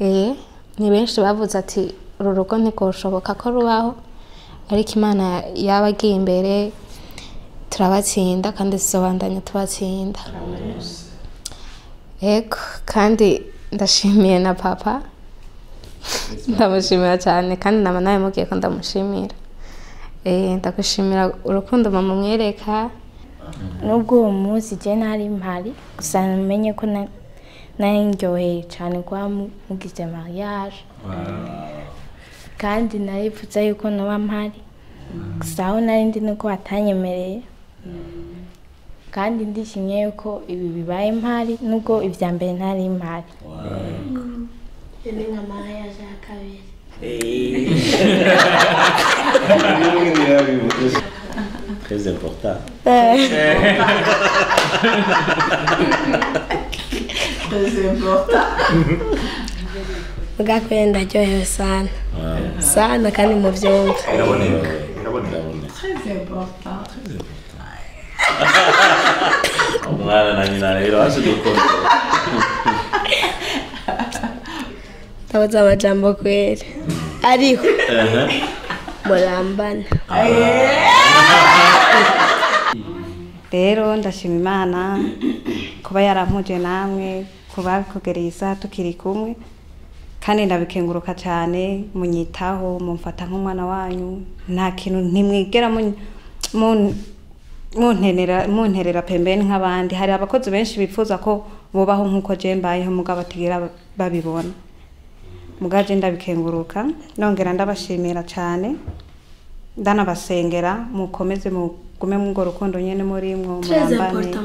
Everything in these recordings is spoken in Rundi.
Ni benshi bavuze ati uru rugo ntigoshoboka ko rubaho, ariko Imana yabagiye imbere turabatsinda kandi tuzobandanya tubatsinda. Ego, kandi ndashimiye na papa, ndamushimira cyane kandi nama nawe mubwiye ko ndamushimira. Ndagushimira urukundo mama mwereka. Nubwo uwo munsi je nari mpari, gusa namenye ko nari ndyoheye cyane kuba mugize mariage. Kandi naripfuza yuko noba mpari, gusa aho nari ndi nuko batanyemereye. Kandi ndishimye yuko ibi bibaye mpari, nubwo ivya mbere ntari mpari. Ni nka mariage ya kabiri. Très important. Très important. Mugakwe ndaryohewe sana. Sana kandi mu vyumva. Iraboneka. Iraboneka. Très important. Umwana na nyina rero aje dukora. Ndabaza amajambo kweri. Ariho. Murambana. Rero ndashima Imana kuba yarampuje namwe, kuba kugereye isaha tukiri kumwe, kandi ndabikenguruka cyane, munyitaho, mumfata nk'umwana wanyu, nta kintu ntimwigera munterera pembeni nk'abandi. Hari abakozi benshi bifuza ko bubaho nk'uko je mbayeho, mugabo batigera babibona. Mugabo je ndabikenguruka, nongera ndabashimira cyane, ndanabasengera mukomeze mugume mw'urwo rukundo nyene murimwo, murambane.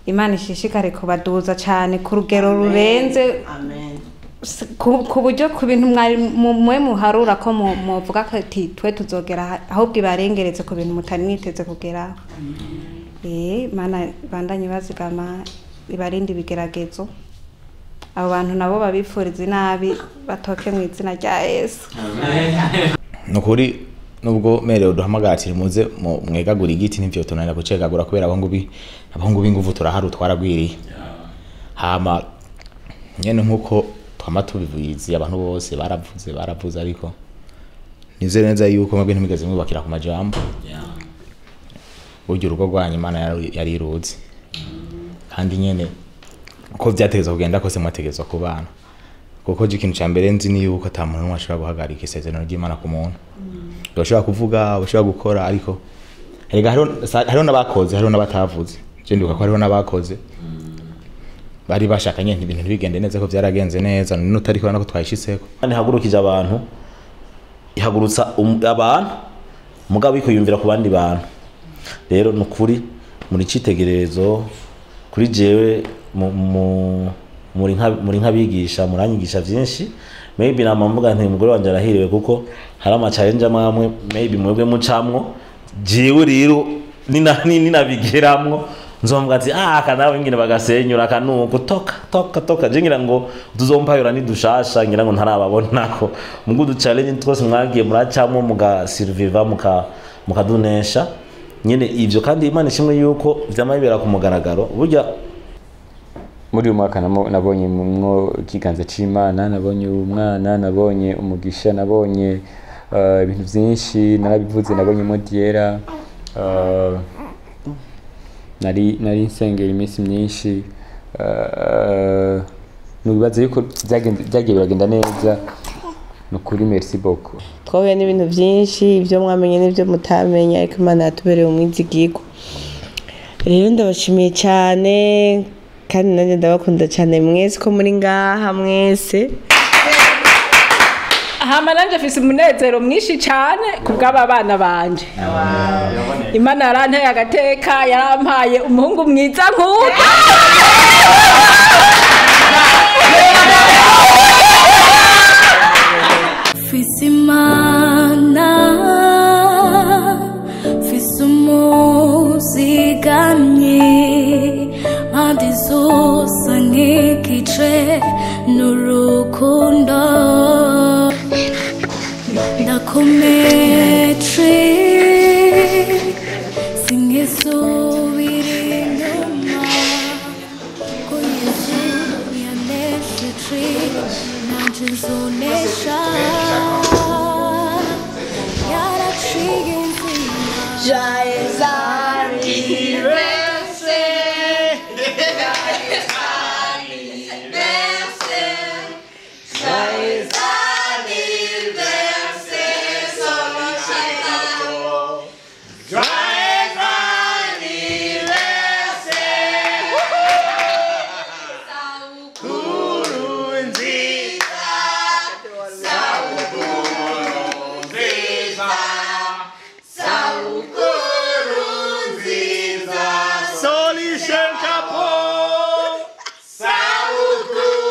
Imana ishishikare kubaduza cyane ku rugero rurenze. Amen. Ku buryo ku bintu mwari mwe muharura ko muvuga ati twe tuzogera, ahubwo ibarengereze ku bintu mutari mwiteze kugeraho. Mana bandanye bazigama, ibarinde ibigeragezo. Abo bantu nabo babifuriza inabi batoke mu izina rya Yesu. Nukuri nubwo merewe duhamagara ati muze mwegagura igiti ntivyo tunanira gucegagura kubera abahungu b'inguvu turaharu twaragwiriye. Hama nyene nkuko twama tubivuyizi abantu bose baravuze ariko nizere neza yuko mwebwe ntimigeze mwubakira ku majambo. Burya urugo rwanyu Imana yari iruzi. Kandi nyene uko vyategezwa kugenda kose mwategezwa kubana. Kuko je ikintu ca mbere nzi ni yuko ata muntu n'umwe ashobora guhagarika isezerano ry'Imana ku muntu. Urashobora kuvuga, urashobora gukora, ariko erega hariho n'abakoze, hariho n'abatavuze. Je ndibuka ko hariho n'abakoze bari bashakanye ibintu ntibigende neza ko vyaragenze neza, none utariko nako twayishitseko. Kandi hagurukije abantu, ihagurutsa abantu mugabo ikuyumvira ku bandi bantu. Rero nukuri muri citegererezo kuri jewe muri nkabigisha, muranyigisha vyinshi. Maybe namamvuga nti umugore wanje arahiriwe kuko hari ama challenge amwe maybe mwebwe mucamwo, jewe rero ninabigeramwo nzomvuga ati aka nawe ngine bagasenyura akanuko toka toka toka, je ngira ngo tuzompayura ni dushasha, ngira ngo ntarababonako. Mugudu challenge twose mwagiye muracamwo muga survivor mukadunesha nyene ivyo. Kandi Imana ishimwe yuko vyamabera ku mugaragaro. Burya muri uyu mwaka nabonye mwo ikiganza c'Imana, nabonye umwana, nabonye umugisha, nabonye ibintu byinshi, narabivuze, nabonye modiera, nari nsengera iminsi myinshi, nubibaza yuko byagiye biragenda neza. Nukuri merci beaucoup. Twahuye n'ibintu byinshi, ibyo mwamenye n'ibyo mutamenye, ariko Imana yatubereye umwizigirwa. Rero ndabashimiye cyane kandi nanjye ndabakunda cyane mwese ko muri ngaha mwese. Hama nanje mfise umunezero mwinshi cyane kubw'aba bana banje. Imana yaranteye agateka, yarampaye umuhungu mwiza nk'uyu. Mfise Imana, mfise umuzigamyi, mpande zose nk'igice n'urukundo. Ndakomeje sinkisubira inyuma ko Yesu nanje nzonesha yaraciye inzira. Joyeux anniversaire. Joyeux anniversaire. Joyeux anniversaire, Solution Couple. Joyeux anniversaire. Kurunziza. Saukurunziza. Saukurunziza. Solution Couple. Saukurunziza.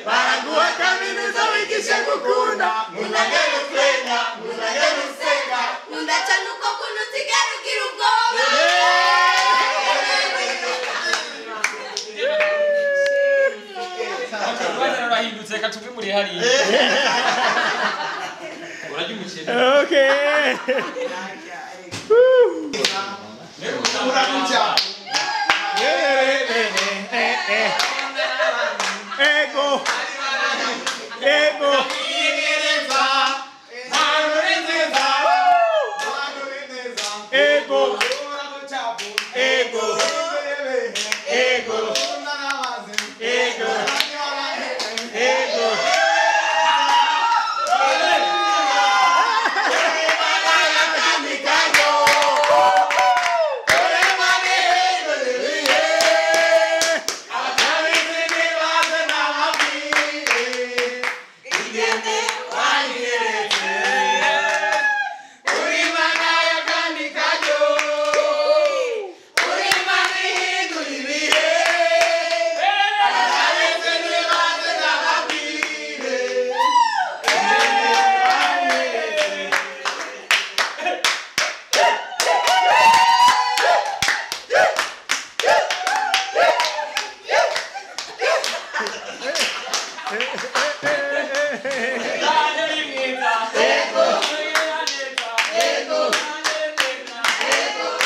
Baraguha kaminuza wigishe gukunda munanyarusenga munanyarusenga Nkunda cyane uko kuntu usigara ugira ubwoba. Urwanya rurahindutse reka tuve muri hariya. Urarya umuceri. Okay. Ego. Ego. Ego. Ego. Ego. Ego. Ego.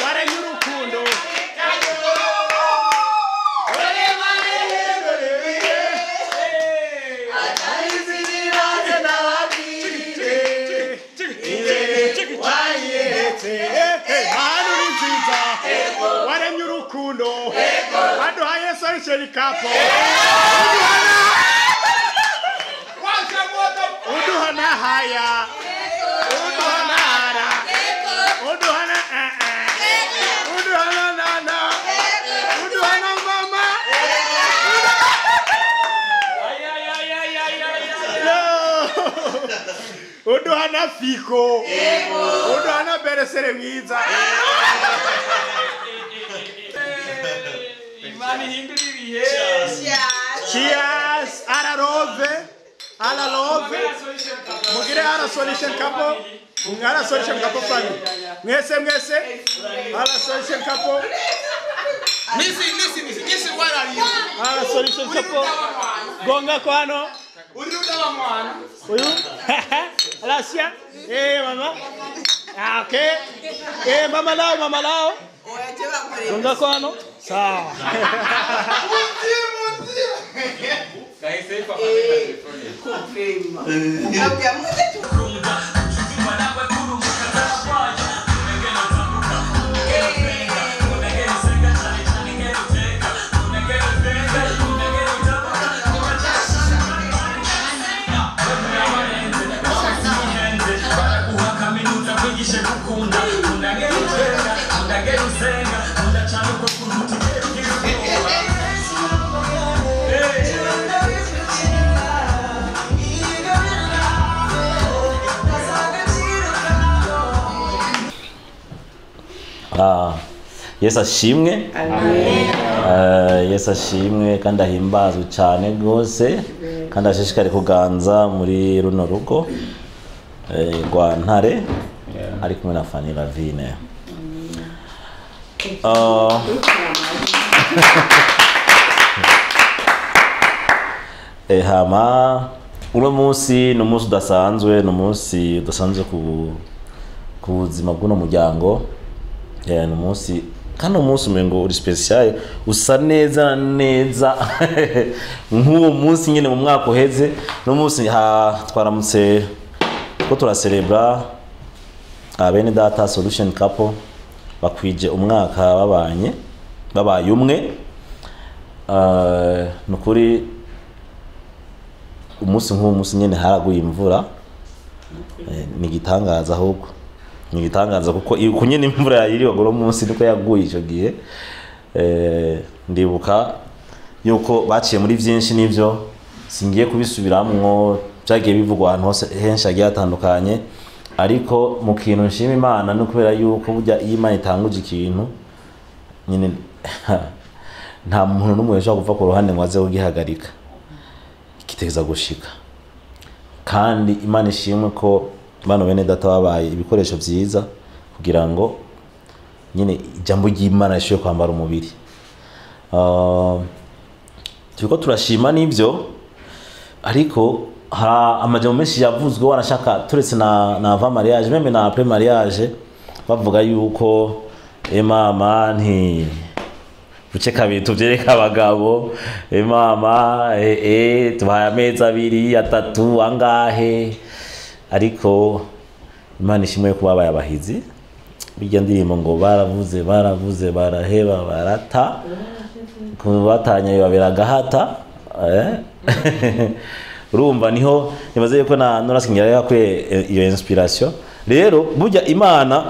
Waremye urukundo. Mana uri nziza waremye urukundo waduhaye Solution Couple uduha na haya uduha na hara uduha na uduha na nana uduha na mama. No. Uduha na fiko uduha na beresere mwiza. Imana ihindura ibihe. Cheers. Ararove. Ararove. Mugire ara Solution Couple. Ara Solution Couple family. Mwese mwese. Ara Solution Couple. Nisi nisi nisi nisi where are you? Ara Solution Couple. Gonga kwano. Uri udaba mwana. Uyu. Alasia. Eh mama. Ah okay. Eh mama lao mama lao. Gonga kwano. Sawa. Kahise papa telefone. Confirma. Unyigishe gukunda, undagera utwenga, undagera usenga, undacana uko kuntu utigera ugira ubwoba. Yesu ashimwe. Yesu ashimwe kandi ahimbazwe cyane rwose, kandi ashishikare kuganza muri runo rugo rwa Ntare ari kumwe na Fanny Lavine. Hama uno munsi ni umunsi udasanzwe, ni umunsi udasanzwe ku buzima bw'uno muryango. Ni umunsi kandi umunsi umengo uri special, usa neza neza nk'uwo munsi nyine mu mwaka uheze. No munsi twaramutse ko turacelebra bene data Solution Couple bakwije umwaka babanye, babaye umwe. Nukuri umunsi nk'uwo munsi nyine haraguye imvura, ni igitangaza ahubwo. Ni igitangaza kuko kunyene imvura yayiriwe ngo munsi niko yaguye ico gihe. Ndibuka yuko baciye muri byinshi nivyo singiye kubisubiramwo, byagiye bivugwa ahantu hose henshi hagiye hatandukanye, ariko mu kintu nshima Imana no kubera yuko burya iyo Imana itanguje ikintu nyine nta muntu n'umwe yashobora kuva ku ruhande ngo aze kugihagarika, kiteza gushika. Kandi Imana ishimwe ko bano bene data babaye ibikoresho byiza kugira ngo nyine ijambo ry'Imana rishobore kwambara umubiri. Turiko turashima n'ivyo, ariko hari amajambo menshi yavuzwe wanashaka turetse na avant mariage meme na après mariage, bavuga yuko mama nti buce kabiri tuvyereka abagabo, mama tubaye amezi abiri atatu angahe. Ariko Imana ishimwe ko babaye abahizi. Bijya ndirimbo ngo baravuze baravuze baraheba barata, kubatanya bibabera gahata. Urumva niho nibaze yuko na Norasingira yakwiye iyo inspiration. Rero burya Imana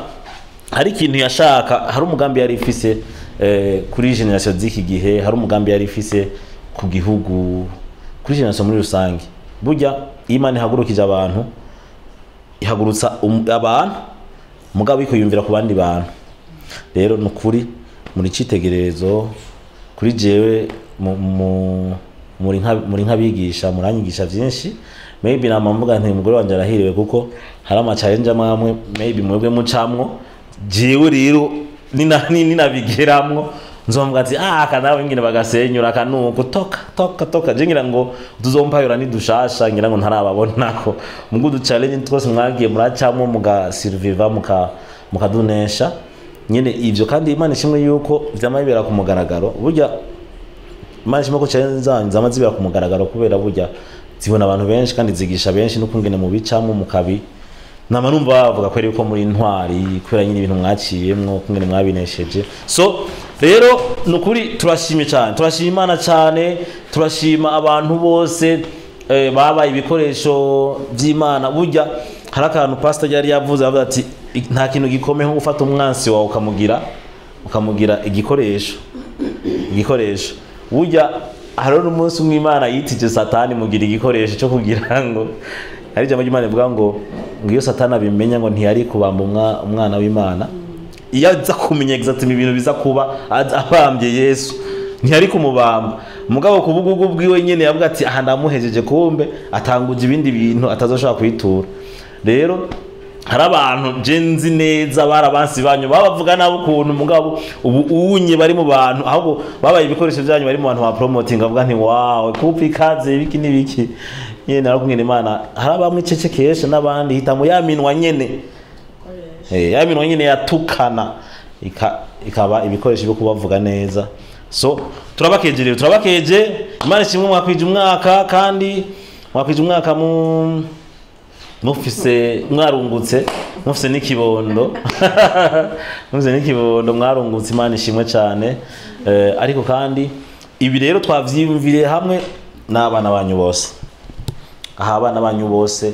hari ikintu yashaka, hari umugambi yari ifise kuri generation z'iki gihe, hari umugambi yari ifise ku gihugu, kuri generation muri rusange. Burya Imana ihagurukije abantu, ihagurutsa abantu mugabo ikuyumvira ku bandi bantu. Rero nukuri muri citegererezo kuri jewe muri nkabigisha, muranyigisha byinshi. Maybe namamvuga nti umugore wanje arahiriwe kuko hari ama challenge amwe maybe mwebwe mucamwo, jewe rero ninabigeramwo nzomvuga ati kana nyine bagasenyura kanuko toka toka toka. Je ngira ngo tuzompayura ni dushasha, ngira ngo ntarababonako mugudu challenge twose mwagiye muracamwo muga survivor mukadunesha nyine ivyo. Kandi Imana ishimwe yuko vyamabera ku mugaragaro. Burya Imana ishimwe ko challenge zanyu zamazibera ku mugaragaro, kubera burya zibona abantu benshi kandi zigisha benshi n'ukungene mu bicamwo mukabi. Nama numva bavuga ko yuko muri intwari kubera nyine ibintu mwaciyemwo kungene mwabinesheje. So rero nukuri turashimye cyane, turashima Imana cyane, turashima abantu bose babaye ibikoresho by'Imana. Burya hari akantu pastor yari yavuze avuga ati nta kintu gikomeye nko gufata umwansi wawe ukamugira igikoresho. Igikoresho burya hari n'umunsi umwe Imana yitije Satani mugira igikoresho cyo kugira ngo hari ijambo ry'Imana rivuga ngo iyo Satani abimenya ngo ntiyari kubamba umwana w'Imana. Iyo aza kumenya exactement ibintu biza kuba abambye Yesu ntiyari kumubamba. Mugabo kubugugu bwiwe nyene yavuga ati aha ndamuhejeje, kumbe atanguje ibindi bintu atazoshobora kwitura. Rero hari abantu je nzi neza barabansi banyu babavuga nabo ukuntu, mugabo ubu unye bari mu bantu ahubwo babaye ibikoresho byanyu bari mu bantu ba promoting avuga nti wow kupi kaze ibiki nibiki. Nyene narakumwe Imana hari abamwe cecekesha n'abandi hitamo yaminwa nyene, yaminwa nyene yatukana ikaba ibikoresho byo kubavuga neza. So turabakeje rero, turabakeje. Imana ishimwe mwakwije umwaka, kandi mwakwije umwaka mufise mwarungutse, mufise n'ikibondo mufise n'ikibondo mwarungutse. Imana ishimwe cyane. Ariko kandi ibi rero twavyiyumvire hamwe n'abana banyu bose. Aha abana banyu bose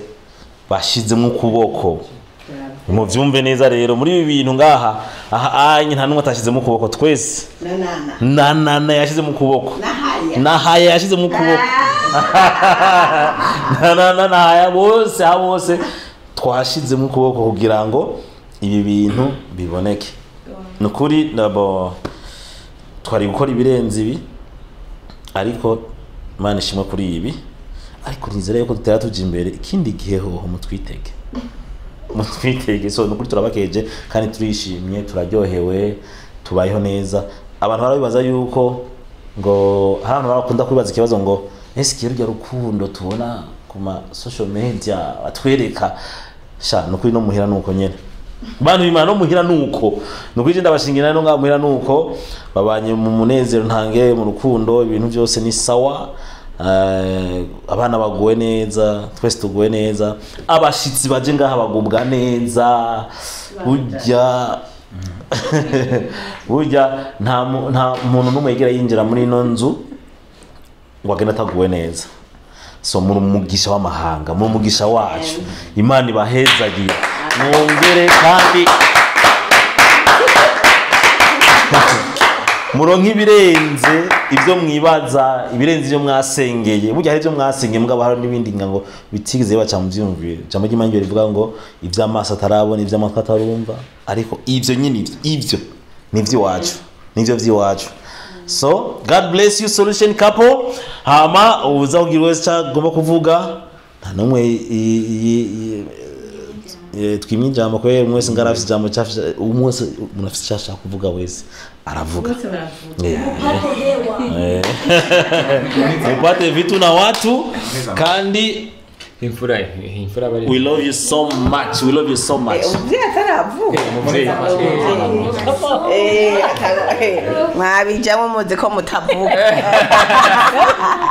bashizemo ukuboko, Muvyumve neza rero muri ibi bintu ngaha aha anye nta numwe atashize mu kuboko twese. Na na na yashize mu kuboko. Na haya yashize mu kuboko. Na na na na haya bose bose twashize mu kuboko kugira ngo ibi bintu biboneke. Nukuri nabo twari gukora ibirenze ibi ariko Imana ishimwe kuri ibi ariko nizere yuko tutera tuja imbere ikindi gihe hoho mutwitege. Mutwitege so nukuri turabakeje kandi turishimye turaryohewe tubayeho neza. Abantu barabibaza yuko ngo hano barakunda kwibaza ikibazo ngo ese kirya rukundo tubona ku ma social media batwereka sha nukuri no muhira nuko nyene. Bantu bimana no muhira nuko nukuri je ndabashingira no ngamuhira nuko babanye mu munezero ntange mu rukundo ibintu byose ni sawa. Abana baguwe neza twese tuguwe neza abashitsi baje ngaha bagubwa neza burya burya nta muntu numwe yigera yinjira muri ino nzu ngo agende ataguwe neza. So muri umugisha w'amahanga muri umugisha wacu Imana ibahezagiye mwongere kandi muronke ibirenze ibyo mwibaza ibirenze ibyo mwasengeye burya hari ibyo mwasengeye mugabo hari n'ibindi ngo bitigeze baca mu byumvire. Jambo ry'Imana rivuga ngo iby'amaso atarabona iby'amatwi atarumva ariko ibyo nyine ibyo ni iby'iwacu nivyo by'iwacu. So God bless you solution couple. Hama uza kugira wese agomba kuvuga nta numwe twimye ijambo kubera umwe wese ngarafise ijambo cyafise umwe wese umuntu afise icyo ashaka kuvuga wese aravuga. Mupate vitu na watu kandi imfura imfura bari. We love you so much. We love you so much. Umuvyeyi ataravuga. Mwabijamwo muzi ko mutavuga.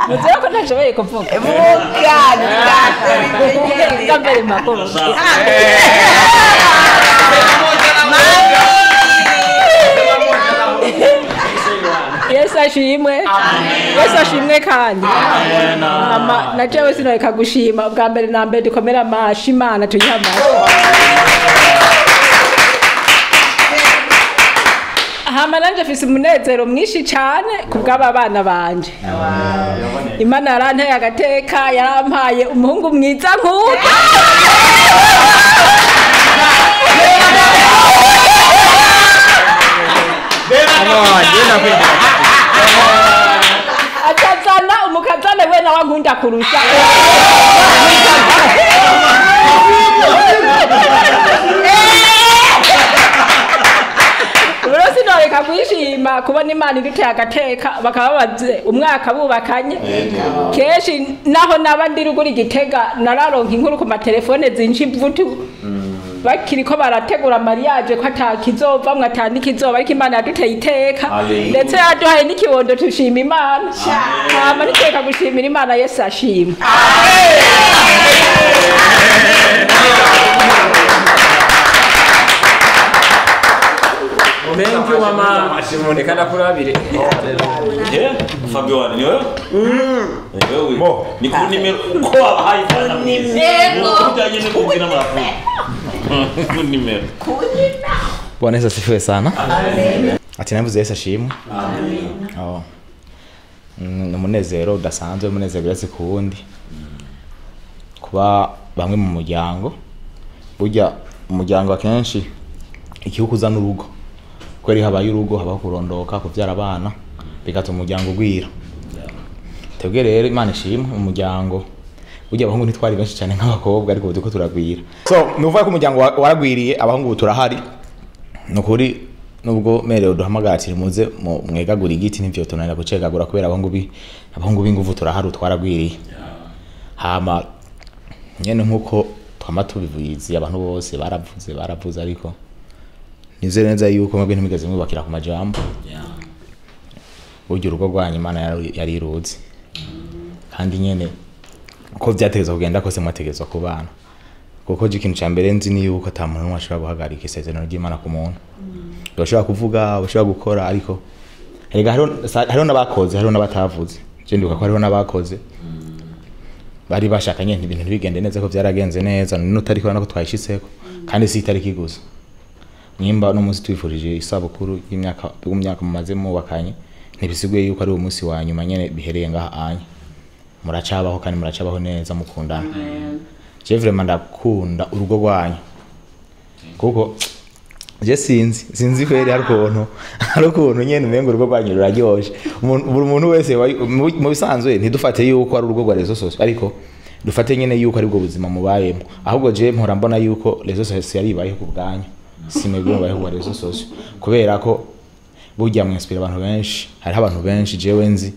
Muzi ko ntashoboye kuvuga. Vuga. Mbere makuru. Yesu ashimwe. Yesu ashimwe kandi. Mama na jewe sinoreka gushima ubwa mbere na mbere dukomera amashi Imana tuyiha amashi. Hama nanje mfise umunezero mwinshi cyane kubw'aba bana banje. Imana yaranteye agateka yarampaye umuhungu mwiza nk'uyu. Atazana umukazana we nawe nkunda kurusha. Rero sinoreka kwishima kubona Imana iduteye agateka bakaba babaze umwaka bubakanye. Kenshi naho naba ndi ruguru Igitega nararonka inkuru ku matelefone zinshi ivutu bakiriko barategura mariage ko atakizova atanikizoba ariko Imana yaduteye iteka ndetse yaduhaye n'ikibondo tushima Imana. Hama niteka gushimira Imana Yesu ashima. Thank you mama. Reka nakurabire. Fabiola ni wewe? Ni wewe. Ni ku nimero ko abahaye nimero. Kujanye no kugira marafu. Ku nimero. Bwana Yesu asifiwe sana. Amen. Ati navuze Yesu ashimwe. Amen. Oh. Ni umunezero udasanzwe umunezero uretse ku wundi. Kuba bamwe mu muryango burya umuryango akenshi ikihukuza n'urugo. Kweri habaye urugo habaho kurondoka kuvyara abana bigatuma umuryango ugwira. Twebwe rero Imana ishimwe umuryango burya abahungu ntitwari benshi cyane nk'abakobwa ariko ubu turagwira. So nuvuga ko umuryango waragwiriye abahungu turahari. Nukuri nubwo merewe duhamagara muze mwegagura igiti ntivyo tunanira gucegagura kubera abahungu b'inguvu turahari twaragwiriye. Hama nyene nkuko twama tubivuyizi abantu bose baravuze ariko nizere neza yuko mwebwe ntimigeze mwubakira ku majambo. Burya urugo rwanyu Imana yari iruzi. Kandi nyene uko vyategezwa kugenda kose mwategezwa kubana. Kuko je ikintu ca mbere nzi ni yuko ata muntu numwe ashobora guhagarika isezerano ry'Imana ku muntu. Urashobora kuvuga, urashobora gukora ariko erega hariho n'abakoze, hariho n'abatavuze. Je ndibuka ko hariho n'abakoze bari bashakanye ibintu ntibigende neza ko vyaragenze neza none utariko nako twayishitseko. Kandi si itariki gusa. Nimba no munsi twifurije isabukuru y'imyaka y'umyaka mumaze mubakanye, ntibisiguye yuko ari umunsi wa nyuma nyene bihereye ngaha anya. Muracabaho kandi muracabaho neza mukundana. Je vraiment ndakunda urugo rwanyu. Kuko je sinzi kweri hari ukuntu nyene umengo urugo rwanyu ruraryoshe. Buri muntu wese mu bisanzwe ntidufate yuko ari urugo rwa réseaux sociaux, ariko dufate nyene yuko ari bwo buzima mubayemo. Ahubwo je mpora mbona yuko réseaux sociaux yaribayeho ku bwanyu, si mwebwe mubayeho ku réseaux sociaux, kubera ko burya mwinspira abantu benshi. Hariho abantu benshi jewe nzi,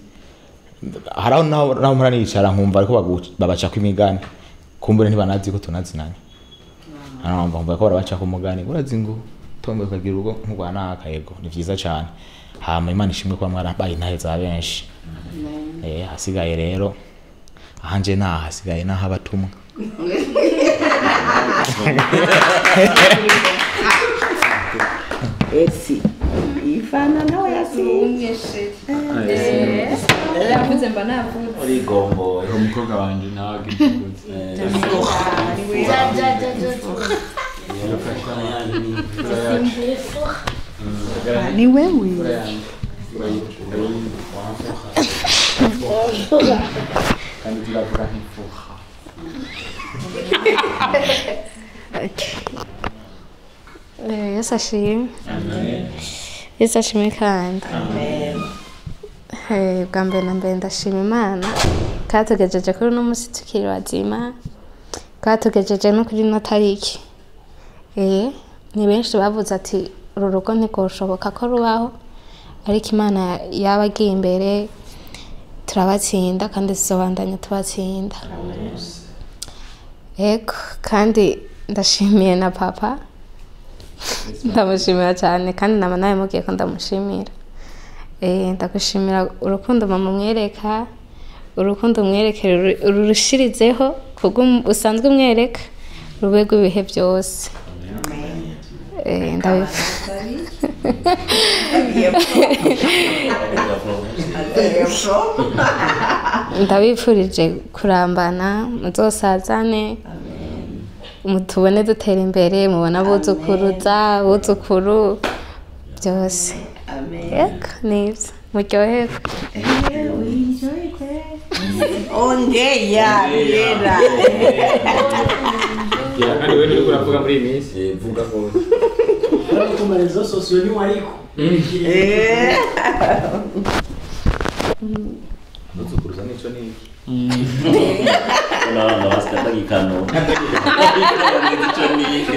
hariho naho mpora nicara nkumva ariko babacako imigani, kumbure ntibanazi ko tunazinanye. Hano ko barabacako umugani, urazi ngo tombe ukagira urugo nk'urwa naka. Yego ni vyiza cane. Hama Imana ishimwe kuba mwarabaye intahe za benshi. Hasigaye rero ahanje naha hasigaye naho abatumwa. Esi Ivana nawe yasinye. Yavuze mba navuze. Urigombo umukobwa wanje nawe agivuze. Ni wewe. Kandi turavuga nk'imfuha. Yesu ashimwe. Yesu ashimwe kandi. Bwa mbere na mbere ndashima Imana katugejeje kuri uno munsi tukiri bazima, katugejeje no kuri ino tariki. Ni benshi bavuze ati uru rugo ntirwoshoboka ko rubaho, ariko Imana yabagiye imbere turabatsinda kandi tuzobandanya tubatsinda. Ego kandi ndashimiye na papa, ndamushimira cyane kandi nama nawe mubwiye ko ndamushimira. Ndagushimira urukundo mama umwereka, urukundo umwerekera ururushirizeho kubwo usanzwe umwereka rube rw'ibihe byose. Ndabifurije kurambana, muzosazane, mutubone dutera imbere, mubona abuzukuruza, abuzukuru byose. Yego nibyo, muryoherwe. Ongeya yera. Kandi wewe niko uravuga muri iyi minsi, vuga rwose. Ariko ku marezo sosiyo ni wariko. Abuzukuruza nico ni iki? N'abana basikata gikano. Ico ni iki?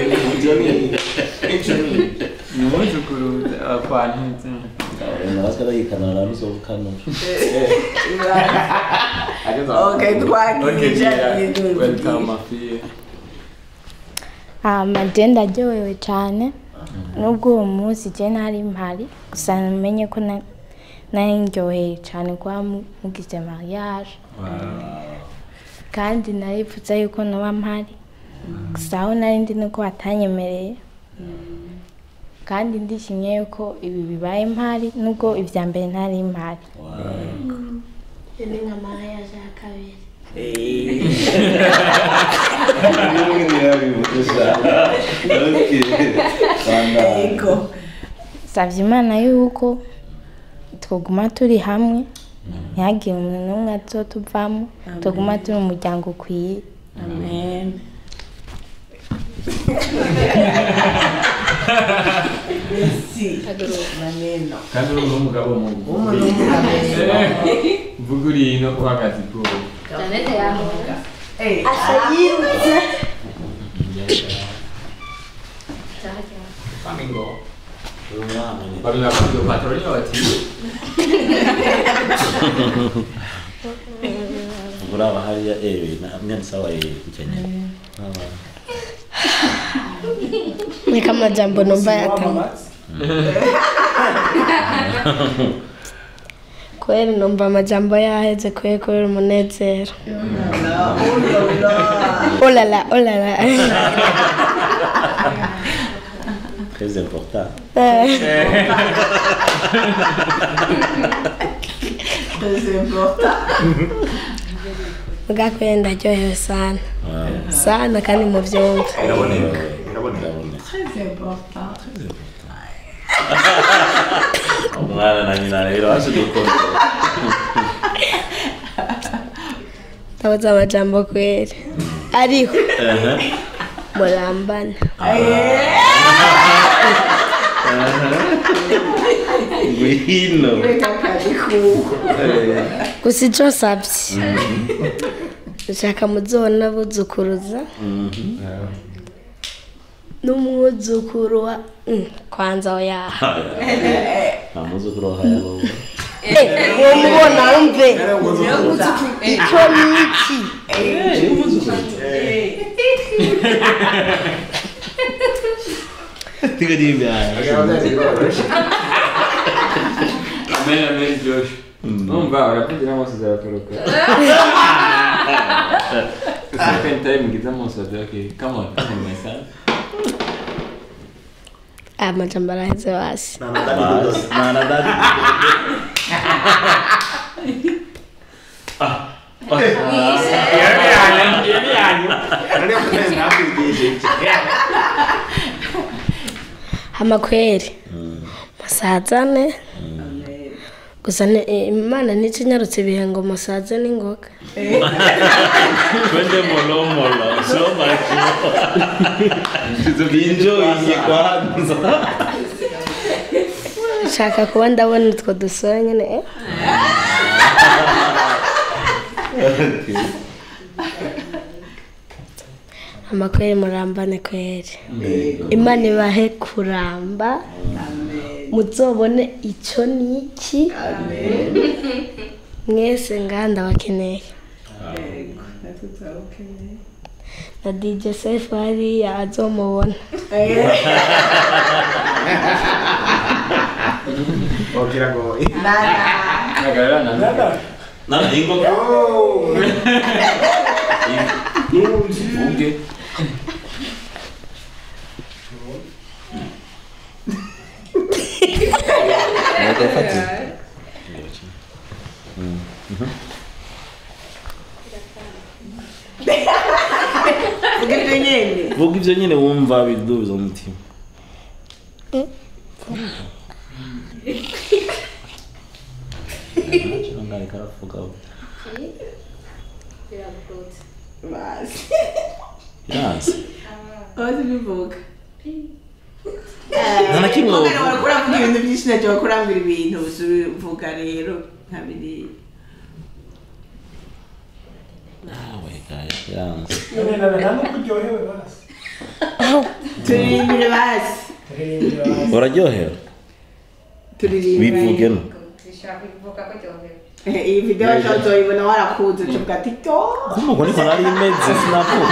Ni umuzukuruza kwa ntuze. Basikata gikano na nuzokano. Okay, twakije. Welcome mafia. Je ndaryohewe cyane nubwo uwo munsi je ntari mpari, gusa namenye ko nari ndyoheye cyane kuba mugize mariage. Kandi naripfuza yuko noba mpari, gusa aho nari ndi nuko batanyemereye. Kandi ndishimye yuko ibi bibaye mpari nubwo ivya mbere ntari mpari. Ni nka mariage ya kabiri. Savye Imana yuko twoguma turi hamwe, ntihagire umuntu n'umwe azotuvamo, tuguma turi umuryango ukwiye. Amen. Merci. Maneno. Kandi uri umugabo mu vuga uri ino uhagaze ubwoba. Janete yamuga. Asayirutse. Flamingo. Babila kuyo patrolio ati. Uraba hariya na sawa kukenyera. Ni kama jambo nomba yatanga. Kweli nomba amajambo yaheze kweli kubera umunezero. Olala, olala. Très important. Très important. Muga kweli ndaryohewe sana. Sana kandi muvyumve. Biraboneka. Biraboneka. Très important. Umwana na nyina rero baje dukora. Ndabaza amajambo kweri. Ariho. Murambana. Ngwino. Gusa ico nsavye. Nshaka muzobona abuzukuruza. N'umwuzukuru wa kwanza oya. Nta muzukuru wa haya wowe. Womubona umve. Ico niki? Amen, amen, Josh. Numva uravugira amaso zarakoroka. Second time ngize amaso okay. Come on, come on my son. Amajambo araheze basi. Amakweri musazane gusa Imana ntikinyarutse ibihe ngo musaze n'ingoga. Twende molo molo slow macho. Enjoy kwanza. Nshaka kuba ndabona utwo dusore nyine. Amakweri murambane kweri. Imana ibahe kuramba. Muzobone icyo niki. Mwese nganda bakeneye. Na DJ Safe hariya azomubona. Wagira ngo Nana ingo. Uge. Vuga ibyo nyine wumva bidubiza umutima. Uravuga ibintu byinshi ntacyo bakurambira ibintu uvuga rero nka biriya. Turirimbire basi. Uraryohewe? Bivuge no. Iyi video uzoyibona warakuze ucuvuga ati to. Kumva niko nari meze sinavuga.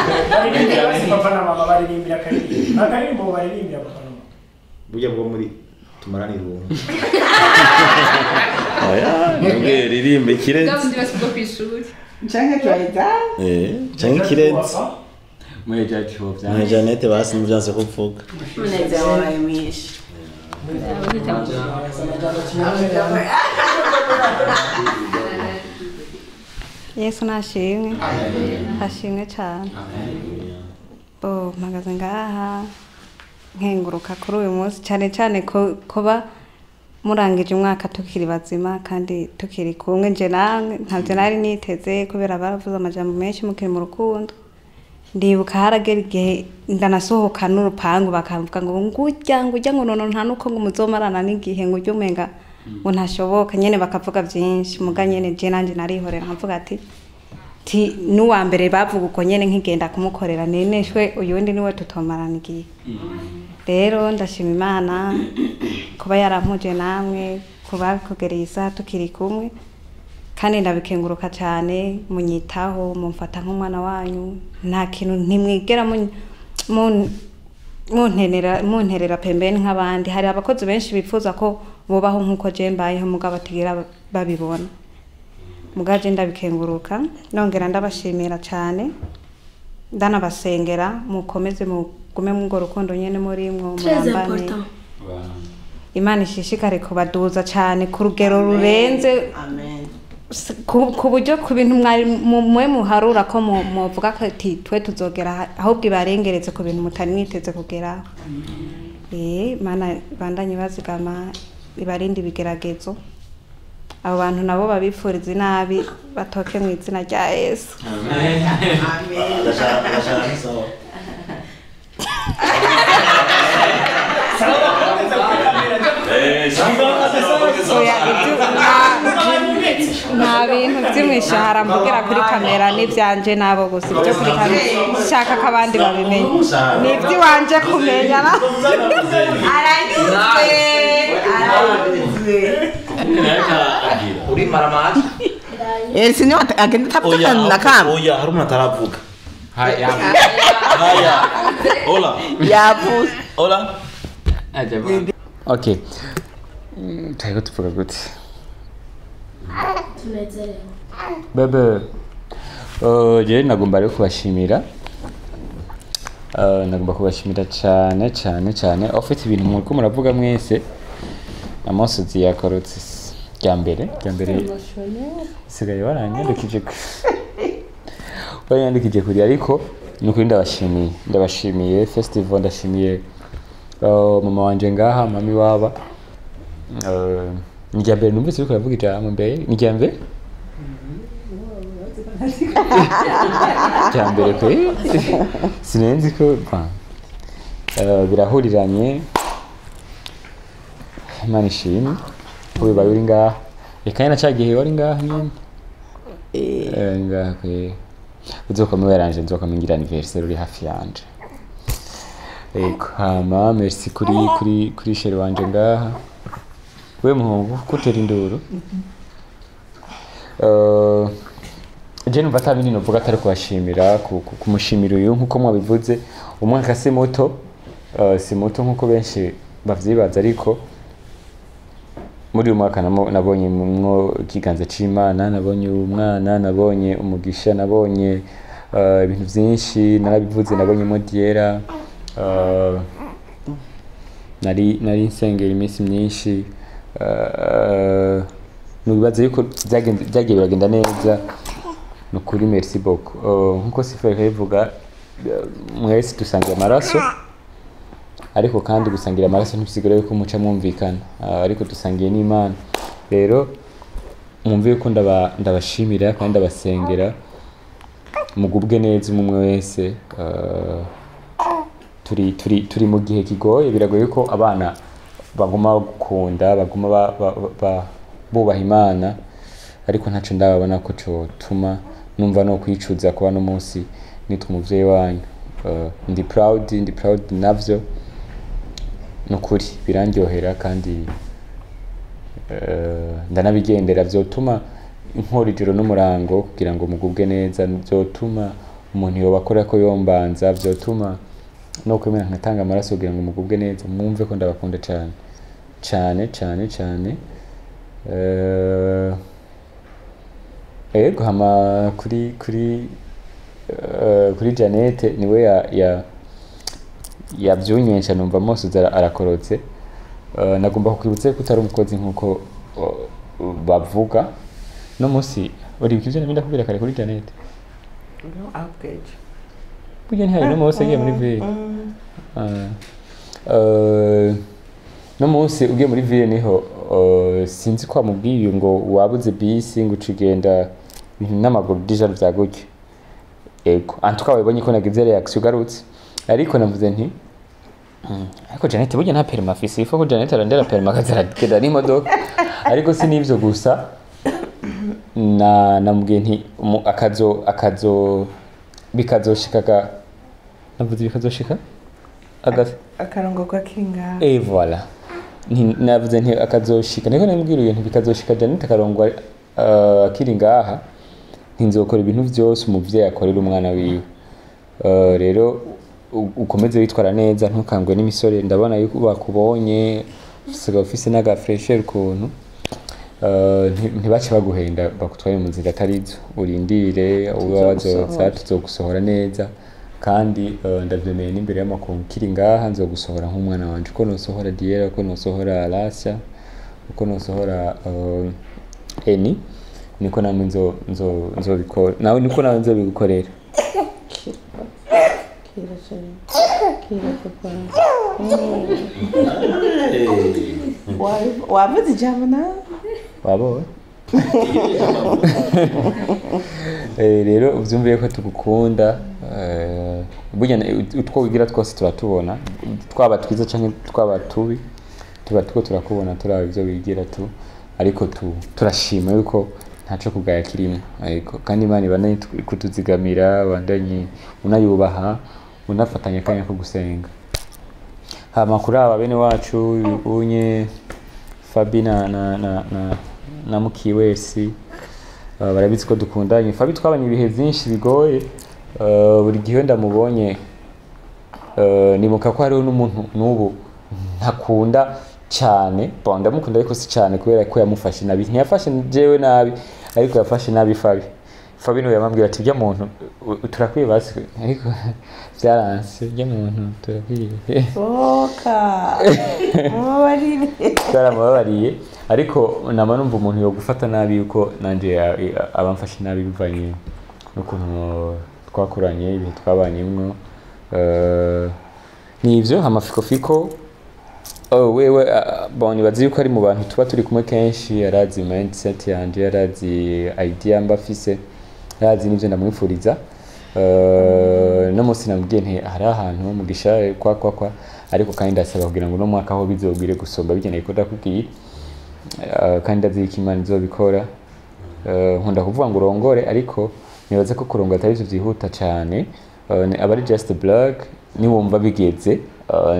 Papa na mama baririmbira akaririmbo. Akaririmbo baririmbira papa na mama. Burya bwo muri tumarana irungu. Oya, nubwe ririmbe kirenze. Ndabundi basigo kwishuri. Canke twaita? Canke kirenze. Mwe jaji ho bya. Mwe Janete basi muvyanse kuvuga. Munezero wabaye mwinshi. Yesu nashimwe. Ashimwe cyane. Bo mpagaze ngaha nkenguruka kuri uyu munsi cyane cyane kuba murangije umwaka tukiri bazima kandi tukiri kumwe nje namwe ntabyo nari niteze kubera baravuze amajambo menshi mukiri mu rukundo. Ndibuka haragera igihe ndanasohoka n'urupangu bakavuga ngo ngujya ngujya ngo nono nta nuko ngo muzomarana n'igihe ngo ujye umenga ngo ntashoboka nyene bakavuga byinshi muga nyene je nanje narihorera nkavuga ati ti n'uwa mbere bavuga uko nyene nkigenda kumukorera neneshwe uyundi niwe tutomarana igihe. Rero ndashima Imana kuba yarampuje namwe kuba kugereye isaha tukiri kumwe kandi ndabikenguruka cyane munyitaho mumfata nk'umwana wanyu nta kintu ntimwigera munterera pembeni nk'abandi. Hari abakozi benshi bifuza ko bubaho nk'uko je mbayeho mugabo batigera babibona. Mugaje ndabikenguruka nongera ndabashimira cyane ndanabasengera mukomeze mugume mu rukundo nyene muri mwo murambane. Imana ishishikare kubaduza cyane ku rugero rurenze. Amen. Ku buryo ku bintu mwari mwe muharura ko muvuga ko ati twe tuzogera ahubwo ibarengereze ku bintu mutari mwiteze kugeraho. Mana bandanye bazigama ibarinde ibigeragezo, abo bantu nabo babifuriza inabi batoke mu izina rya Yesu. Nta bintu by'imishahara mvugira kuri kamera n'ibyanje nabo gusa, ibyo kuri kamera shaka ko abandi babimenya ni iby'iwanje kumenya. Uri maramaje sinyo agenda tapfana na kam. Oya, hari umuntu ataravuga. Haya. Haya. Hola. Yavuze. Hola. Okay. Turiko tuvuga gute? Tunezerewe. Bebe. Jewe nagomba rero kubashimira. Nagomba kubashimira cyane cyane cyane. Ufite ibintu muriko muravuga mwese. Amosozi yakorotse rya mbere sigaye baranyandikije kuri ariko nukuri ndabashimiye festival, ndashimiye mama wanje ngaha, mami waba. Ni rya mbere numvise uriko uravuga ijambo mbere, ni rya mbere rya mbere pe sinenzi ko birahuriranye. Imana ishimwe ko bibaye uri ngaha. Reka nyine ca gihe wari ngaha nyene ngaha kwe uzokoma weranje, nzokoma ngira anniversaire uri hafi yanje. Ego hama merci kuri kuri kuri chéri wanje ngaha. We muhungu kutera induru. Je numva ata bindi novuga atari kubashimira, kumushimira uyu nkuko mwabivuze. Umwaka si muto, si muto nkuko benshi bavyibaza, ariko muri uyu mwaka nabonye mwo ikiganza c'Imana, nabonye umwana, nabonye umugisha, nabonye ibintu byinshi, narabivuze, nabonye modiera, nari nsengera iminsi myinshi. Nubibaza yuko byagiye biragenda neza. Nukuri merci beaucoup. Nkuko Sifa yabivuga, mwese dusangira amaraso, ariko kandi gusangira amaraso ntibisigura yuko muca mwumvikana, ariko dusangiye n'Imana. Rero mwumve yuko ndabashimira kandi ndabasengera mugubwe neza umwe wese. Turi mu gihe kigoye, biragoye ko abana baguma gukunda, baguma bubaha Imana, ariko ntaco ndababona ko cotuma numva no kwicuza kuba no munsi nitwa umuvyeyi wanyu. Ndi proud navyo nukuri birandyohera kandi ndanabigendera. Vyotuma inkora ijoro n'umurango kugira ngo mugubwe neza, vyotuma umuntu yobakora ko yombanza, vyotuma no kwemera nkatanga amaraso kugira ngo mugubwe neza. Mwumve ko ndabakunda cyane cyane cyane cyane. Ego hama kuri kuri kuri Janete niwe ya yavyunyensha numva mose arakorotse. Nagomba kukwibutsa ko utari umukozi nkuko bavuga. No musi uri bikivyo ndabinda kubira kare kuri Janete. No upgrade. Burya ntihari no musi agiye muri ville. No musi ugiye muri ville niho sinzi ko amubwiye ngo wabuze bisi ngo ucigenda n'amaguru déjà vyagutse. Ego en tout cas wabonye ko nagize reaction ugarutse, ariko navuze nti ariko Janete burya nta permis afise, ifo ko Janete arondera permis akazaragenda n'imodoka. Ariko si nivyo gusa, na namubwiye nti akazo bikazoshika, navuze bikazoshika akarongo kakinga. Et voilà, navuze nti akazoshika, niko namubwira ibintu bikazoshika Janete akarongwa akiri ngaha, ntinzokora ibintu vyose umuvyeyi akorera umwana wiwe. Rero ukomeze witwara neza, ntukangwe n'imisore. Ndabona yuko bakubonye usigaye ufise n'aga fresher ukuntu, ntibace baguhenda bakutwaye mu nzira atarizo. Urindire uba wazoza tuzogusohora neza, kandi ndavyemeye n'imbere y'amakungu kiri ngaha nzogusohora nk'umwana wanje, uko nosohora Diera, uko nosohora Alasia, uko nosohora Eni, Niko namwe nzo nzo nzobikora, nawe niko nawe nzobigukorera. Kira cyane. Kira papa. Wavuze ijambo nawe? Wabonye? Rero uvyumviye ko tugukunda, burya utwo wigira twose turatubona, twaba twiza canke twaba tubi, tuba tuko turakubona, turaba ivyo wigira tu, ariko turashima yuko ntaco kugaya kirimo. Ariko kandi Imana ibandanye kutuzigamira, bandanye unayubaha, unafatanya akanya ko gusenga. Hama kuri aba bene wacu unye Fabi na Mukiwesi, barabizi ko dukundanye. Fabi twabanye ibihe byinshi bigoye, buri gihe ndamubonye nibuka ko hariho n'umuntu n'ubu ntakunda cyane. Bon, ndamukunda ariko si cyane, kubera ko yamufashe nabi. Ntiyafashe jewe nabi, ariko yafashe nabi Fabi. Fabi niwe yamambwira ati bya muntu turakwiye basi, ariko byaranse, bya muntu turakwiye. Soka. Mubabarire. Byaramubabariye, ariko nama numva umuntu yo gufata nabi yuko nanje abamfashe nabi bivanye n'ukuntu twakuranye, ibihe twabanyemwo. Ni ivyo. Hama Fiko, oh, wewe, bon, nibaza yuko ari mu bantu tuba turi kumwe kenshi, arazi mindset yanje, arazi idea mba afise, arazi n'ivyo ndamwifuriza. No munsi namubwiye nti hari ahantu mugisha kwa kwa kwa, ariko kandi ndasaba kugira ngo no mwaka aho bizogwire gusomba bigeneye ko ndakubwiye. Kandi ndazi ko Imana izobikora. Nkunda kuvuga ngo urongore, ariko nibaza ko kurongora atari ivyo vyihuta cane. Aba ari just a blog, niwumva bigeze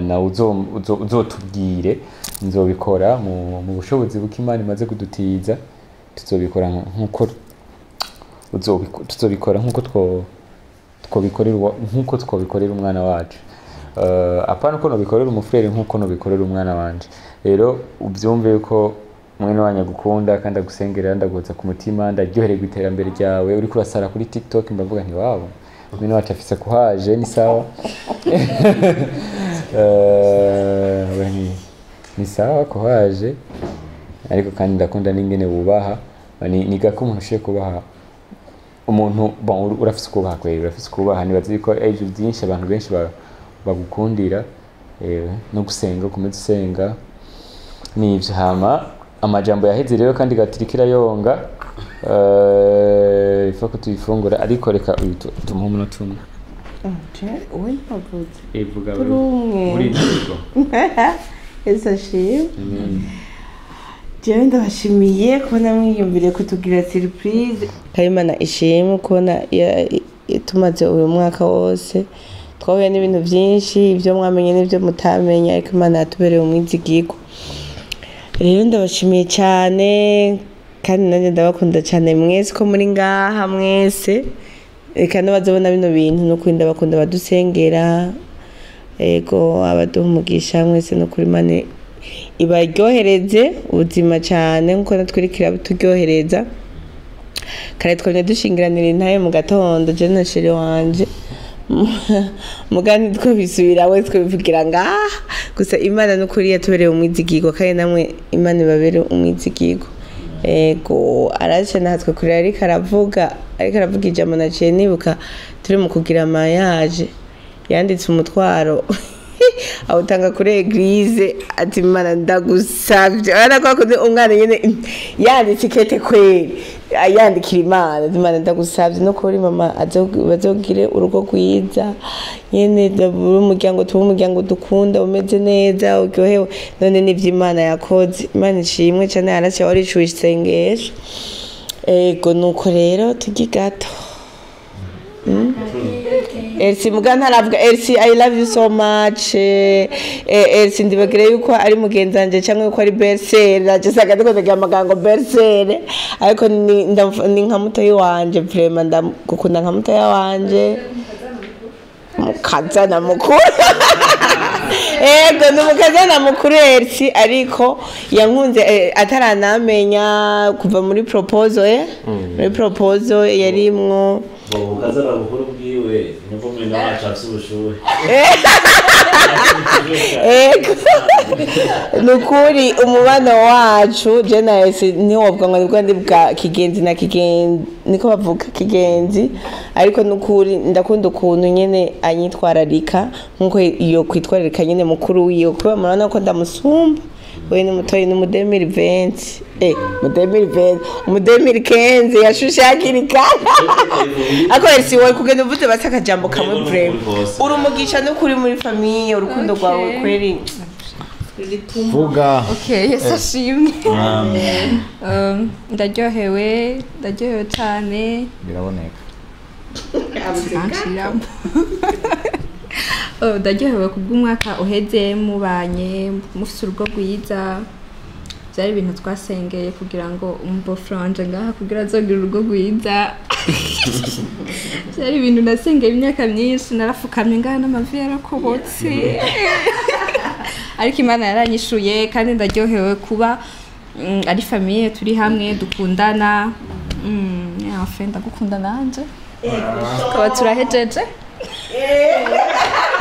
nawe uzotubwire, nzobikora mu bushobozi buko Imana imaze kudutiza, tuzobikora nkuko tuzobikora nkuko twobikorera nkuko twobikorera umwana wacu. Apana uko nobikorera umufrere, nkuko nobikorera umwana wanje. Rero ubyumve yuko mwene wanyu agukunda kandi agusengera, ndaguhoza ku mutima, ndaryohererwa iterambere ryawe. Uriko urasara kuri TikTok mbavuga nti wabo mwene wacu afise kuhaje, ni sawa. Ni sawa kuhaje, ariko kandi ndakunda n'ingene wubaha. Ni gako umuntu ushoboye kubaha umuntu. Bon, urafise kubaha kweri, urafise kubaha. Nibaza yuko ivyo byinshi abantu benshi bagukundira, no gusenga, ukomeza usenga, ni ivyo. Hama amajambo yaheze rero, kandi gatirikira yonga, ifa ko tuyifungura, ariko reka uyu tumuhe umunota umwe. Uwe ntavuze. Ivuga Turi umwe. Uri intego. Yesu ashimwe. Amen. Jewe ndabashimiye kubona mwiyumviriye kutugira surprise. Kayimana ishimwe kubona tumaze uyu mwaka wose twahuye n'ibintu byinshi, ibyo mwamenye n'ibyo mutamenye, ariko Imana yatubereye umwizigirwa. Rero ndabashimiye cyane, kandi nanjye ndabakunda cyane mwese ko muri ngaha mwese. Reka n'abazobona bino bintu n'ukuri ndabakunda, badusengera, ego abaduha umugisha mwese, n'ukuri Imana ibaryohereze ubuzima cyane nkuko natwe iriko irabuturyohereza. Kare twamye dushingiranira intahe mu gatondo, je na chéri wanje, mugani twabisubira we twabivugira ngaha. Gusa Imana n'ukuri yatubereye umwizigirwa, kandi namwe Imana ibabere umwizigirwa. Ego araje natwe kuri, ariko aravuga ijambo naciye nibuka turi mu kugira mariage, yanditse umutwaro awutanga kuri eglise, ati Imana ndagusavye. Urabona ko akunze umwana nyene yanditse ikete kweri, yandikira Imana ati Imana ndagusavye no kuri mama bazogire urugo rwiza nyene, umuryango tuba umuryango dukunda umeze neza uryohewe. None nivyo Imana yakoze, Imana ishimwe cane. Araciye waricuye isengesho. Ego nuko rero turye gato. Elsie muga ntaravuga. Elsie, I love you so much. Elsie ndibagire yuko ari mugenzi wanje cyangwa yuko ari belle-sœur, naje sanga ndiko ndagira amagambo belle-sœur, ariko ni nka mutoyi wanje vraiment, ndagukunda nka mutoyi wanje, mukazana mukuru. Ego ni mukazana mukuru Elsie, ariko yankunze ataranamenya kuva muri proposal, muri proposal yarimwo Ukazana bukuru bwiwe nibwo mwene wacu afise ubushuhe. Ego, nukuri umubano wacu je na Esi ntiwovuga ngo nibwo ndi bwa kigenzi na kigenzi, niko bavuga kigenzi, ariko nukuri ndakunda ukuntu nyene anyitwararika nkuko iyo kwitwararika nyene mukuru wiwe, kubera murabona ko ndamusumba. We ni mutoyi ni mudemiri 20, mudemiri 20, mudemiri 15 yashushe hakiri kare. Ako Esi wowe kugenda uvuze basi akajambo kamwe breve. Urumugisha nukuri muri famille, urukundo rwawe kweri Vuga. Okay, Yesu ashimwe. Amen. Ndaryohewe, ndaryohewe cyane. Biraboneka. Anshiramo. Oh, ndaryohewe kubw'umwaka uheze mubanye mufite urugo rwiza. Byari ibintu twasengeye kugira ngo umubofre wanje ngaha kugira azogire urugo rwiza. Byari ibintu nasengeye imyaka myinshi, narafukamye ngaha n'amavi yarakobotse. Ariko Imana yaranyishuye kandi ndaryohewe kuba ari famille turi hamwe dukundana. Enfin ndagukunda nanje. Tukaba turahejeje.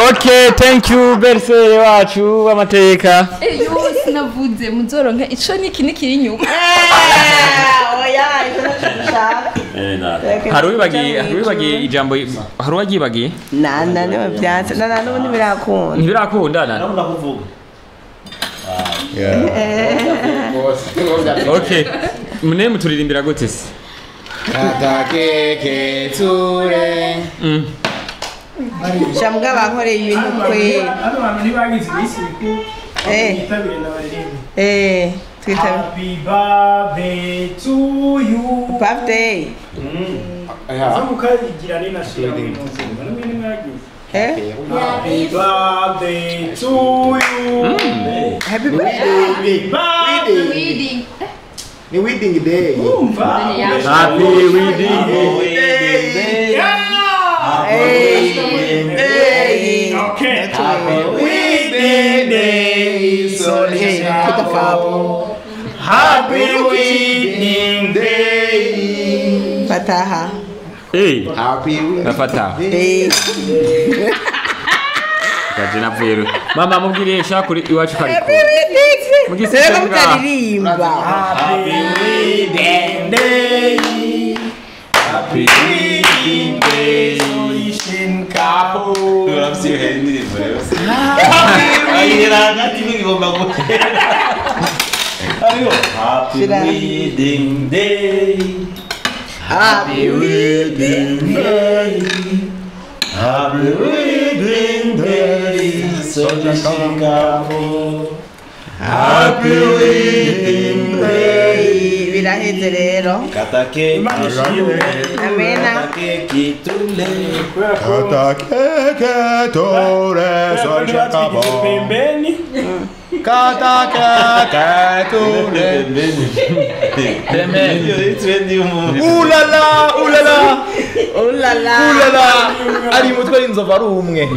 Okay, thank you Bersere wacu w'amateka. Yo sinavuze muzoronka ico niki nikiri inyuma. Oya, ico nashaka. Hari ijambo, hari uwagibagiye? Nana niwe byanse. Nana n'ubundi birakunda. Ntibirakunda nana. Ndakunda kuvuga. Okay. Mune muturirimbira gute se? Katakeke ture. Shambwa bankoreye ibintu kwe. Hano bantu ntibagize iminsi mikuru. Twitabire ndabaririmba. Twitabire. Happy birthday to you. Birthday. Azamukagira ni nashira mu nzu. Bano mwene mwagize. Happy birthday to you. Happy birthday. Wedding. Ni wedding day. Happy wedding day. Happy wedding day. Okay. Happy wedding day. Happy wedding day. Fataha. Happy wedding Fataha. Day. Gaje navuye. Mama mubwiriye shakuri iwacu kariko. Happy wedding day. Mugise mutaririmba. Happy wedding day. Happy wedding day. Solution couple. Uravyihe indirimbo rero. Ayira hagati bigomba guhera. Ariyo happy wedding day. Happy wedding day. Happy wedding day. Solution couple. Happy wedding day. Biraheze rero. Katake. Amena. Katake tule. Katakeke tore solution couple. Pembeni. Katakeke tore. Pembeni. Ulala, ulala. Ulala. Ulala. Ari mutwe inzovu ari umwe.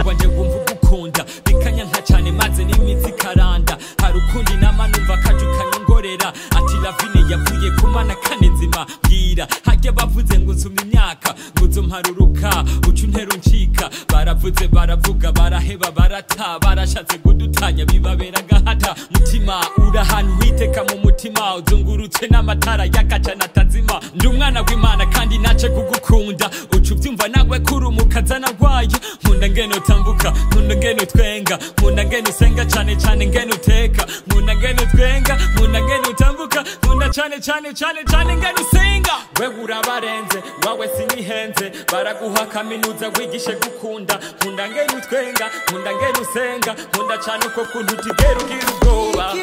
Wanje wumva ugukunda bikanyanka cyane maze n'imitsi karanda hari ukundi nama numva kaju kanyongorera ati Lavine yavuye ku mana kane nzima bwira hajya bavuze ngo nsumye imyaka ngo uzomparuruka uca untera uncika baravuze baravuga baraheba barata barashatse kudutanya bibabera gahata mutima uri ahantu witeka mu mutima uzungurutse n'amatara yakacana atazima ndi umwana w'Imana kandi nace kugukunda uca ubyumva nawe kurumuka zana wayo nkunda ngeno tambuka nkunda ngeno twenga nkunda ngeno usenga cyane cyane ngeno uteka nkunda ngeno twenga nkunda ngeno utambuka nkunda cyane cyane cyane cyane ngeno usenga wewe urabarenze wawe sinihenze baraguha kaminuza wigishe gukunda nkunda ngeno utwenga nkunda ngeno usenga nkunda cyane uko kuntu utigera ugira ubwoba.